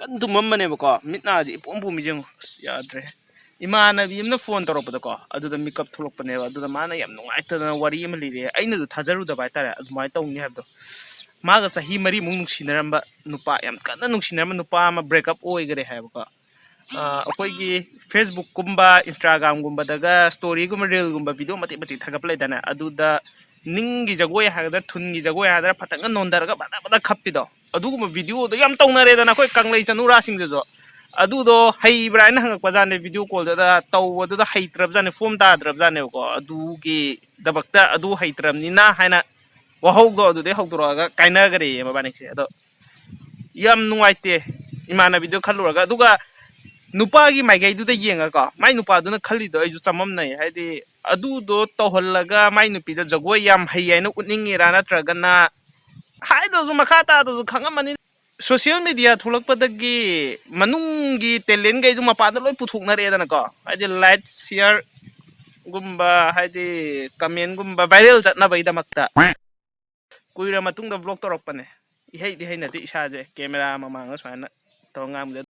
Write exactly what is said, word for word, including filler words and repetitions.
ꯀꯟꯅ ꯇꯨꯝꯃꯝꯕꯅꯦꯕꯀꯣ, ꯃꯤꯠ ꯅꯥꯁꯦ ꯏꯄꯣꯝ ꯄꯣꯝꯃꯤ, ꯌꯦꯡꯉꯣ, ꯑꯁ, ꯌꯥꯗ꯭ꯔꯦ꯫ ꯏꯃꯥꯟꯅꯕꯤ ꯑꯃꯅ ꯐꯣꯟ ꯇꯧꯔꯛꯄꯗꯀꯣ, ꯑꯗꯨꯗ ꯃꯤꯀꯞ ꯊꯣꯛꯂꯛꯄꯅꯦꯕ꯫ ꯑꯗꯨꯗ ꯃꯥꯅ ꯌꯥꯝ ꯅꯨꯡꯉꯥꯏꯇꯗꯅ ꯋꯥꯔꯤ ꯑꯃ ꯂꯤꯔꯦ꯫ ꯑꯩꯅꯁꯨ ꯊꯥꯖꯔꯨꯗꯕ ꯍꯥꯏꯇꯥꯔꯦ, ꯑꯗꯨꯃꯥꯏꯅ ꯇꯧꯅꯤ ꯍꯥꯏꯕꯗꯣ꯫ ꯃꯥꯒ ꯆꯍꯤ ꯃꯔꯤꯃꯨꯛ ꯅꯨꯡꯁꯤꯅꯔꯝꯕ ꯅꯨꯄꯥ, ꯌꯥꯝ ꯀꯟꯅ ꯅꯨꯡꯁꯤꯅꯔꯝꯕ ꯅꯨꯄꯥ ꯑꯃ ꯕ꯭ꯔꯦꯛꯑꯞ ꯑꯣꯏꯈꯔꯦ ꯍꯥꯏꯕꯀꯣ꯫ ꯑ, ꯑꯩꯈꯣꯏꯒꯤ Facebook ꯀꯨꯝꯕ, Instagram ꯒꯨꯝꯕꯗꯒ story ꯒꯨꯝꯕ, reel ꯒꯨꯝꯕ, video ꯃꯇꯦꯛ ꯃꯇꯦꯛ ꯊꯥꯒꯠꯄ ꯂꯩꯗꯥꯏꯅꯦ, ꯑꯗꯨꯗ ꯅꯤꯡꯒꯤ ꯖꯒꯣꯏ ꯍꯥꯏꯒꯗ꯭ꯔꯥ, ꯊꯨꯟꯒꯤ ꯖꯒꯣꯏ ꯍꯥꯏꯒꯗ꯭ꯔꯥ, ꯐꯖꯅ ꯅꯣꯟꯊꯔꯒ ꯐꯖ ꯐꯖ ꯈꯞꯄꯤꯗꯣ, ꯑꯗꯨꯒꯨꯝꯕ video ꯗꯣ ꯌꯥꯝ ꯇꯧꯅꯔꯦꯗꯅ ꯑꯩꯈꯣꯏ ꯀꯪꯂꯩ ꯆꯅꯨꯔꯥꯁꯤꯡꯗꯁꯨ꯫ ꯑꯗꯨꯗꯣ ꯍꯩꯕ꯭ꯔꯥ ꯍꯥꯏꯅ ꯍꯪꯉꯛꯄ ꯖꯥꯠꯅꯦ, video call ꯗꯨꯗ ꯇꯧꯕꯗꯨꯗ ꯍꯩꯇ꯭ꯔꯕ ꯖꯥꯠꯅꯦ, form ꯇꯥꯗ꯭ꯔꯕ ꯖꯥꯠꯅꯦꯕꯀꯣ꯫ ꯑꯗꯨꯒꯤꯗꯃꯛꯇ ꯑꯗꯨ ꯍꯩꯇ꯭ꯔꯕꯅꯤꯅ ꯍꯥꯏꯅ ꯋꯥꯍꯧꯗꯣ ꯑꯗꯨꯗꯩ ꯍꯧꯗꯣꯔꯛꯑꯒ ꯀꯥꯏꯅꯈ꯭ꯔꯦꯌꯦ ꯃꯕꯥꯅꯤꯁꯦ꯫ ꯑꯗꯣ ꯌꯥꯝ ꯅꯨꯡꯉꯥꯏꯇꯦ ꯏꯃꯥꯟꯅꯕꯤꯗꯣ ꯈꯜꯂꯨꯔꯒ꯫ ꯑꯗꯨꯒ ꯅꯨꯄꯥꯒꯤ ꯃꯥꯏꯀꯩꯗꯨꯗ ꯌꯦꯡꯉꯀꯣ, ꯃꯥꯏ ꯅꯨꯄꯥꯗꯨꯅ ꯈꯜꯂꯤꯗꯣ ꯑꯩꯁꯨ ꯆꯃꯝꯅꯩ꯫ ꯍꯥꯏꯗꯤ ꯑꯗꯨꯗꯣ ꯇꯧꯍꯜꯂꯒ ꯃꯥꯏ ꯅꯨꯄꯤꯗ ꯖꯒꯣꯏ ꯌꯥꯝ ꯍꯩ ꯍꯥꯏꯅ ꯎꯠꯅꯤꯡꯉꯤꯔꯥ, ꯅꯠꯇ꯭ꯔꯒꯅ ꯍꯥꯏꯗ꯭ꯔꯁꯨ ꯃꯈꯥ ꯇꯥꯗ꯭ꯔꯁꯨ ꯈꯪꯉꯝꯃꯅꯤ꯫ Social media ꯊꯣꯛꯂꯛꯄꯗꯒꯤ ꯃꯅꯨꯡꯒꯤ talent ꯈꯩꯗꯨ ꯃꯄꯥꯟꯗ ꯂꯣꯏ ꯄꯨꯊꯣꯛꯅꯔꯛꯑꯦꯗꯅꯀꯣ, ꯍꯥꯏꯗꯤ like, share ꯒꯨꯝꯕ, ꯍꯥꯏꯗꯤ comment ꯒꯨꯝꯕ viral ꯆꯠꯅꯕꯒꯤꯗꯃꯛꯇ꯫ ꯀꯨꯏꯔ ꯃꯇꯨꯡꯗ vlog ꯇꯧꯔꯛꯄꯅꯦ꯫ ꯏꯍꯩꯗꯤ ꯍꯩꯅꯗꯦ ꯏꯁꯥꯁꯦ camera ꯃꯃꯥꯡꯗ ꯁꯨꯃꯥꯏꯅ ꯇꯧꯔ ꯉꯥꯡꯕꯗ꯫